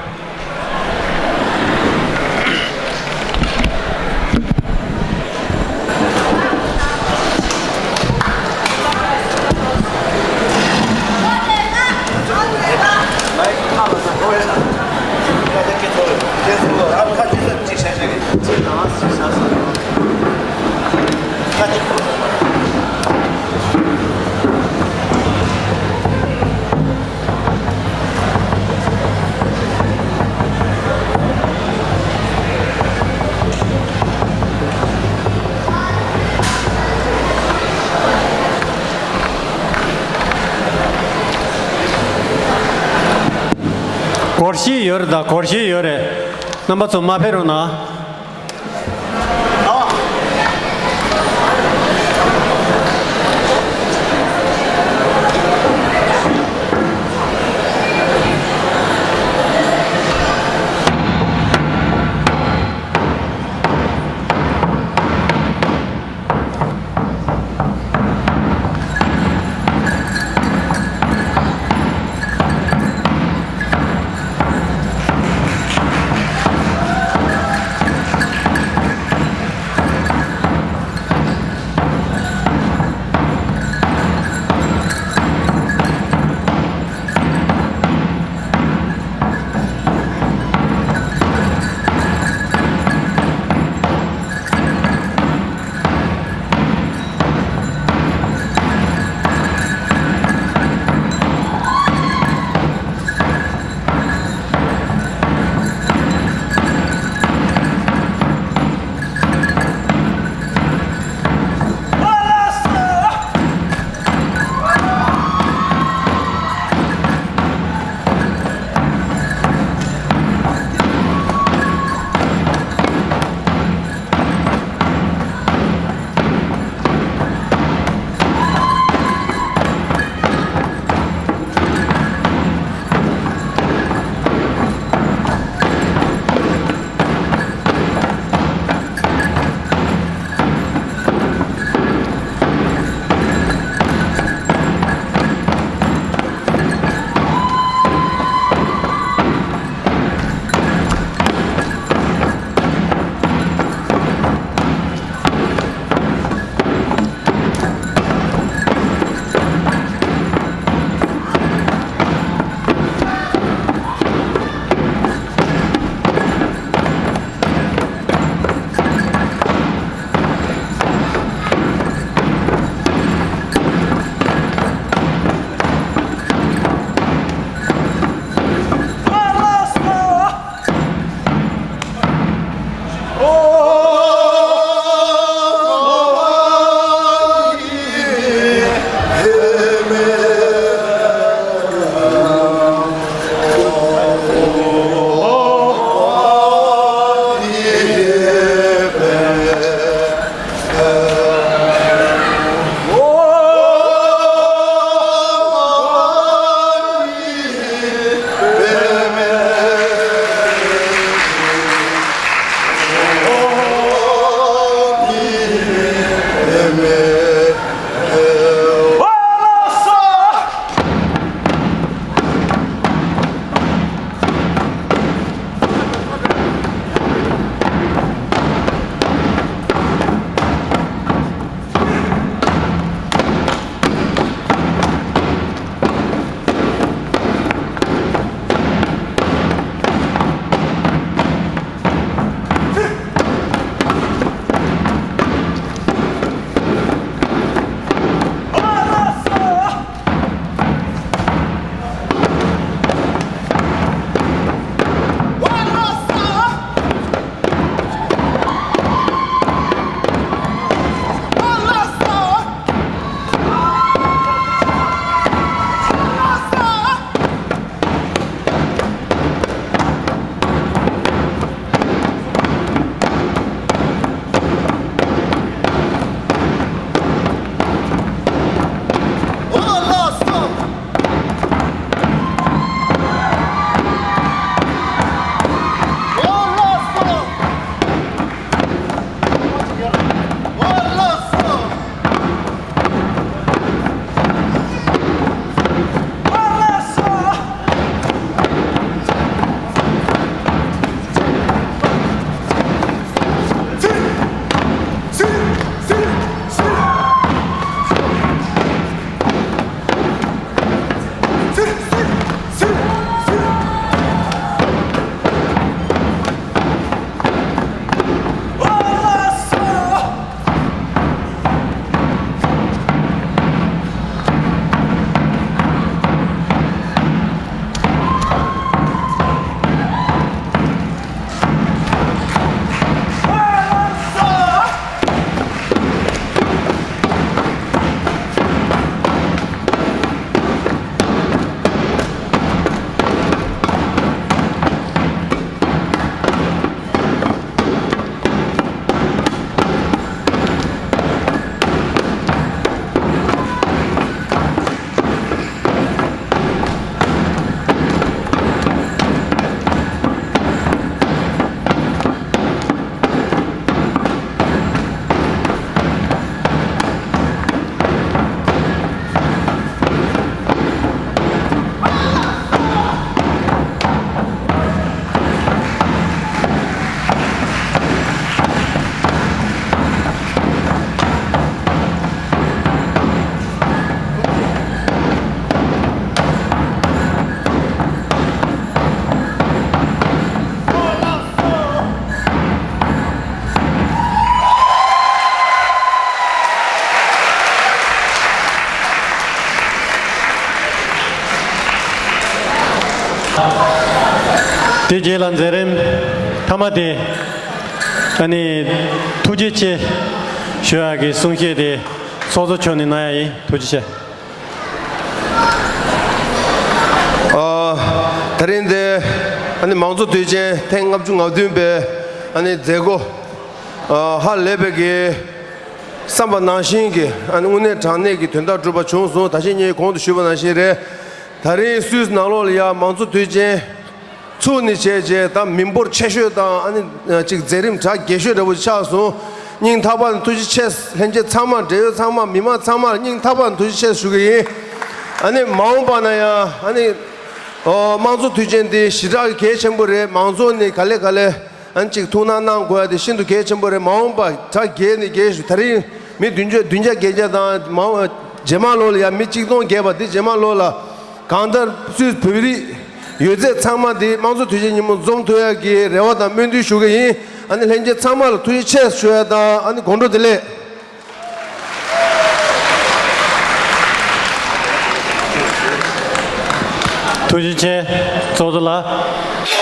སྒོར་གཞས་ཡོད་རེད། ད་སྒོར་གཞས་ཡོད་རེད། རྣམ་པ་ཚོ་མར་ཕེབས་རོགས་གནང་། དེ་རྗེས་ལ་མཛད་རིམ་མཐའ་མ་དེ། ཨ་ནི་ཐུགས་རྗེ་ཆེ་ཞུ་ཡག་གི་གསུང་བཤད་དེ་ཚོགས་གཙོ་མཆོག་ནས་གནང་ཡག་ཡིན། ཐུགས་རྗེ་ཆེ། ཨ། ད་རིང་འདི་ཨ་ནི་མང་གཙོ་དུས་ཆེན་ཐེངས་ལྔ་བཅུ་ང་བདུན་པའི་ཨ་ནི་མཛད་སྒོ་ཨ་ཧ་ལས་པའི་གི་བསམ་པ་ནང་བཞིན་གྱི་ཨ་ནི་དངོས་གནས་དྲང་གནས་ཀྱི་དོན་དག་གྲུབ་པ་བྱུང་སོང་། ད་ཅི་ངས་གོང་དུ་ཞུས་པ་ནང་བཞིན་རེད། ད་རིང་སུད་སི་ནང་ལོགས་ལ་ཡ་མང་གཙོ་དུས་ཆེན་ཚུགས་ནས་བྱས་རྗེས་ད་མི་འབོར་ཆེ་ཤོས་དང་ཨ་ནི་ཅིག་མཛད་རིམ་གྲ་རྒྱས་ཤོས་འདྲ་པོ་ཆགས་སོང་། སྙིང་ཐག་པ་ནས་ཐུགས་རྗེ་ཆེ། ལྷན་རྒྱས་ཚང་མ། འབྲེལ་ཡོད་ཚང་མ། མི་མང་ཚང་མར་སྙིང་ཐག་པ་ནས་ཐུགས་རྗེ་ཆེ་ཞུ་གི་ཡིན། ཨ་ནི་མ་འོངས་པ་ན་ཡང་ཨ་ནི་ཨོ་དམངས་གཙོ་དུས་ཆེན་འདི་ཞེ་དྲག་གལ་ཆེན་པོ་རེད། མང་ཚོགས་ནས་ག་ལེ་ག་ལེ་ཨ་ནི་ཅིག་ཐུགས་སྣང་གནང་དགོས་ཡ་དེ་ཤིན་ཏུ་གལ་ཆེན་པོ་རེད། མ་འོངས་པ་གྲ་རྒྱས་ནས་རྒྱས་ཞུ། ད་རིང་མི་བདུན་ཅུ་བདུན་བརྒྱ་བརྒྱད་བརྒྱ་དང་མ་འོངས་རྗེས་མ་ལོ་ལ་ཡ་མི་གཅིག་སྟོང་བརྒལ་བ་འདི་རྗེས་མ་ལོ་ལ། གང་ལྟར་སུད་བོད་རིགས་ཡོད་ཚད་ཚང་མ་འདི་དམངས་གཙོ་དུས་ཆེན་ཉིན་མོ་འཛོམས་ཐུབ་ཡག་གི་རེ་བ་དང་སྨོན་འདུན་ཞུ་གི་ཡིན། ཨ་ནི་ལྷན་རྒྱས་ཚང་མ་ལ་ཐུགས་རྗེ་ཆེ་ཞུ་ཡ་དང་ཨ་ནི་དགོང་དྲོ་བདེ་ལེགས། ཐུགས་རྗེ་ཆེ། ཚོགས་གཙོ་ལགས།